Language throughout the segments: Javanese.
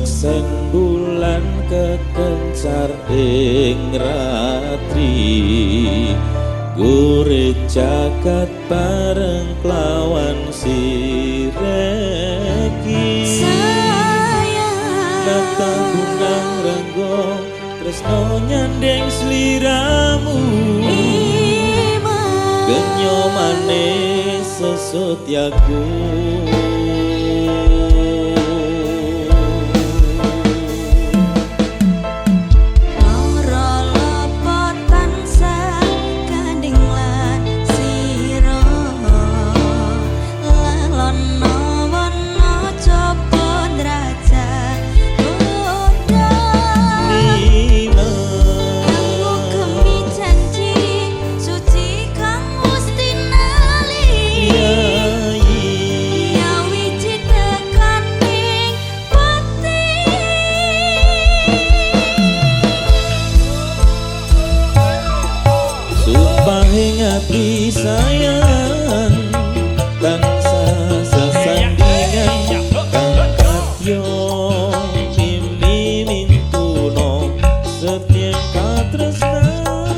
Sineksen bulan kekencar ing ratri, gore jagat bareng klawan sireki. Sayang. Nata bunga renggo tresno nyandeng sliramu. Iman. Genyo manis sesotyaku. Loro lopo tansah gandeng lan sira, lelono wana coba ndrajah godha. Kanggo gemi janji suci kang wis tinali, nyawiji tekaning pati. Sumpah ing ati sayang tansah sesandingan, kang kadya mimi mintuno setya katresnan.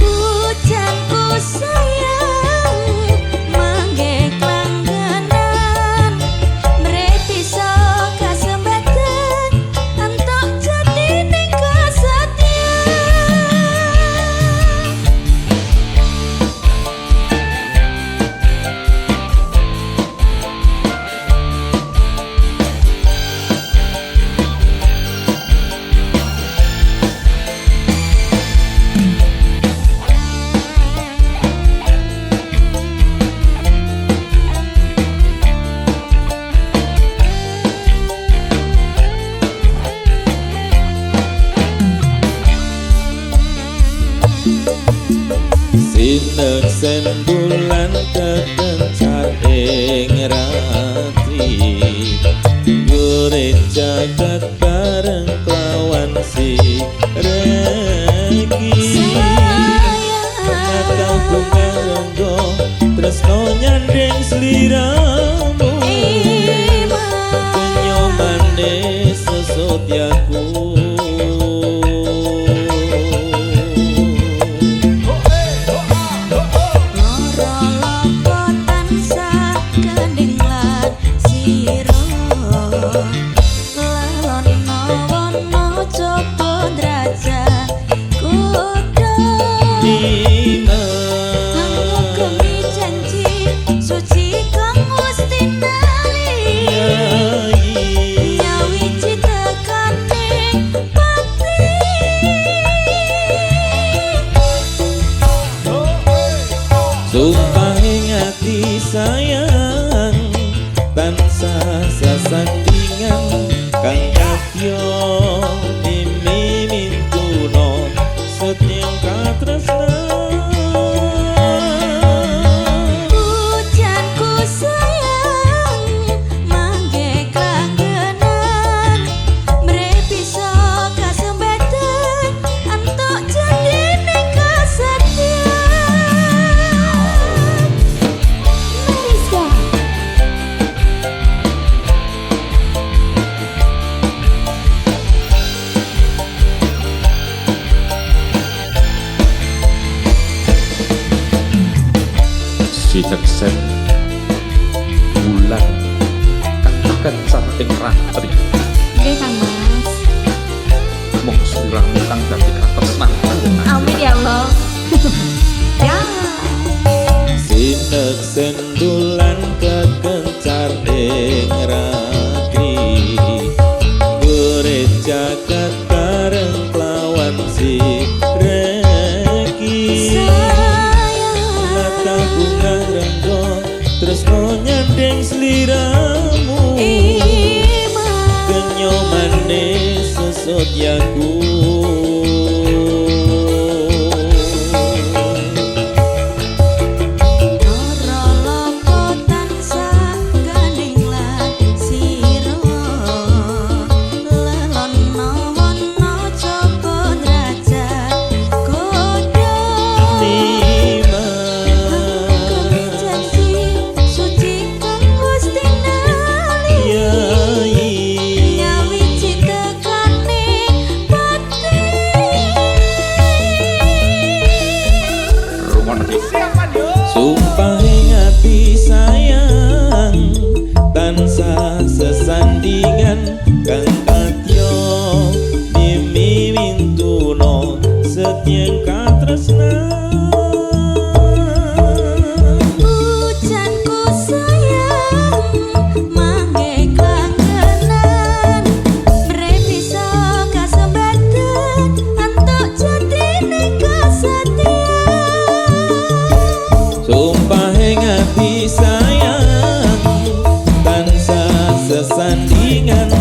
Hujanku sayang mangke klanggenan, mreti kasembatan entuk jatine kasetyan. Sineksen bulan kekencar ing ratri, gore jagat bareng klawan si reki. Nata bunga renggo tresno nyandeng sliramu. Kenyo manis sesotyaku. Loro lopo tansah gandeng lan sira, lelono wana coba ndrajah godha. Kanggo gemi janji suci kang wis tinali, nyawiji tekaning pati. Sumpah ing ati sayang tansah sesandingan, kang kadya mimi mintuno setya katresnan. Hujanku sayang mangke klanggenan, mreti kasembatan entuk jadine kasetyan. Mariska. Sineksen bulan kang kekencar ing ratri, Nggih Kang Mas. Mung sliramu kang dadi katresnanku. Amin ya Allah. Ya. Sineksen bulan kekencar ing ratri, gore jagat bareng klawan si reki. Sayang. Nata bunga renggo tresno nyandeng sliramu. Iman. Kenyo manis sesotyaku. Loro lopo tansah gandeng lan sira, lelono wana coba ndrajah godha. Kanggo gemi janji suci kang wis tinali, Kang kadya mimi mintuna setyeng katresnan. Hujanku sayang mangke klangenan mre bisa kasembatan antuk jatine kasatian. Sumpah ing ati sayang tansah sesandingan.